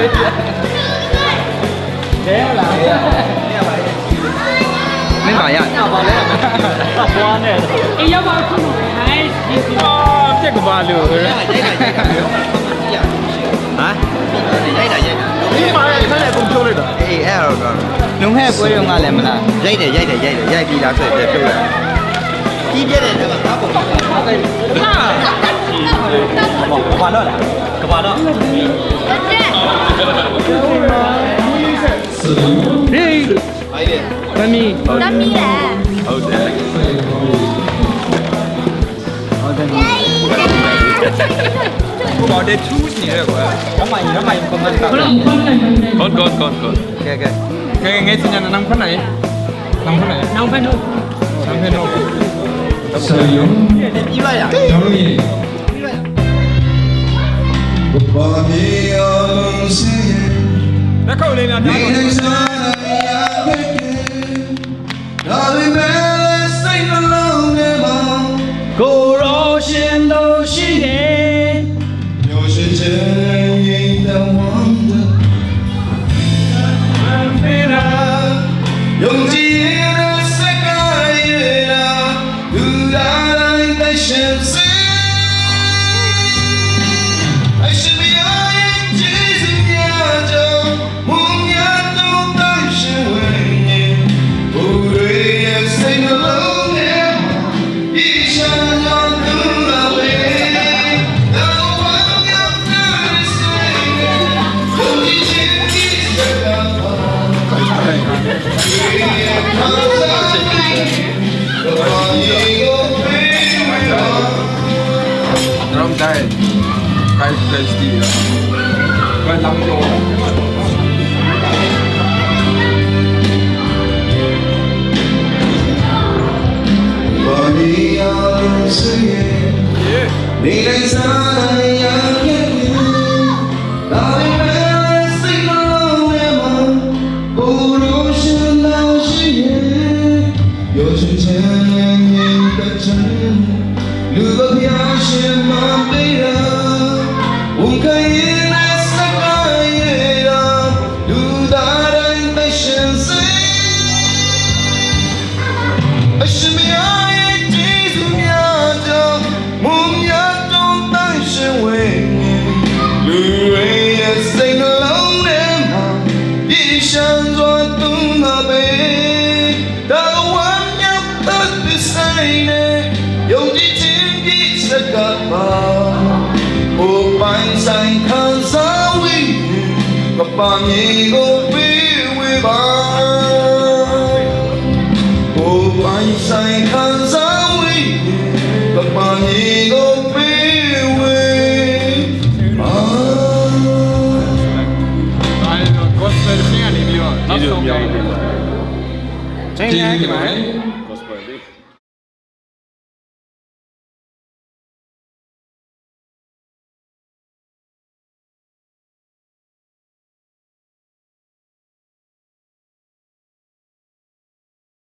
မင်းပါရ။ အေး ရောက်ပါခုနက guys. အာ ပြက်ကပါလို့။ ဟမ်။ ရိုက်တာရိုက်တာ။ မင်းပါရ ခက်တယ် ပုံပြောလိုက်တာ။ အေး အဲ့တော့ကောင်း။ နုံဟဲပွဲရုံကလည်းမလား။ ရိုက်တယ်ရိုက်တယ်ရိုက်တယ်။ ရိုက်ပြီးလားဆိုရင်ပြန်ထုတ်လိုက်။ ပြီးပြတ်တဲ့ထဲမှာငါ့ပုံ။ ကဘာတော့လား။ ကဘာတော့။ ဟေး။ ဘာလဲ။ သမီး။ သမီးလဲ။ ဟုတ်တယ်။ ဟုတ်တယ်။ ဟောတယ် သူနေတယ်ကွာ။ ရမကြီး ရမကြီး ကွန်မန့်က။ ကောင်း ကောင်း ကောင်း ကောင်း။ ကဲ ကဲ။ ကဲ ငယ်ချင်းညာ နမ်ဖတ်နိုင်။ နမ်ဖတ်နိုင်။ နမ်ဖတ်လို့။ နမ်ဖတ်လို့။ ဆရာ။ ပြီးပါရ။ ကျွန်တော်ရေ။ ဘာမီအလုံးစင်။ လက်ခုပ်လေးများ နေစားရရခဲ့တယ်။ ဒါပေမဲ့စိတ်နှလုံးထဲမှာ ကိုယ်တော်ရှင်တို့ရှိတယ်။ ပျော်ရွှင်ခြင်းနဲ့ငြိမ်သက်ဝမ်းသာ။ ယုံကြည်ရင်စက္ကန့်ရည်ရာ လူသားတိုင်းသန့်ရှင်းစေ။ အရှင်ဘုရားရဲ့ကျေးဇူးများကြောင့် မုန်များတို့သန့်ရှင်းဝိညာဉ် ကိုယ်တွေရဲ့စိတ်နှလုံးထဲမှာ ပြည့်စုံစွာသူလာလေ။ သတ္တဝါများသန့်ရှင်းစေ။ ယုံကြည်ခြင်းဒီစက္ကန့်မှာ ကိုယ်တွေရဲ့ခံစားချက် Drum time. Kai kai sti ya. Kai lang yo. Bani ya se. Yeah. Ni lai sa ya. ဒါပေမဲ့စိတ်နှလုံးထဲမှာ ကိုယ်တော်ရှင်သန်ရှိရဲ့ ပျော်ရွှင်ခြင်းနဲ့ငြိမ်သက်ခြင်း လူကဘုရားရှင်မပေးတာ ဝန်ခံရင်လည်းစက္ကန့်ရည်ရာ လူသားတိုင်းသန့်ရှင်းစေ။ အရှင်ဘုရားရဲ့ကျေးဇူးများကြောင့် မုန်များတို့သန့်ရှင်းဝိညာဉ် လူတွေရဲ့စိတ်နှလုံးထဲမှာ ပြည့်စုံစွာသူလာပေ။ တဝမ်းမြောက်သက်သေဆိုင်နဲ့ ယုံကြည်ခြင်းပြည့်စက္ကပ်ပါ ကိုယ်ပိုင်ဆိုင်ခံစားဝိညာဉ် ကမ္ဘာမြေကိုပေးဝေပါ။ ကိုယ်ပိုင်ဆိုင်ခံစားဝိညာဉ် ကမ္ဘာမြေကိုပေးဝေပါ။ အဲဒါ gospel ဆင်းရနေပြီးတော့ နောက်ဆုံး ကျေးဇူးအများကြီးတင်ပါတယ်။ ကျေးဇူးတင်ပါတယ်။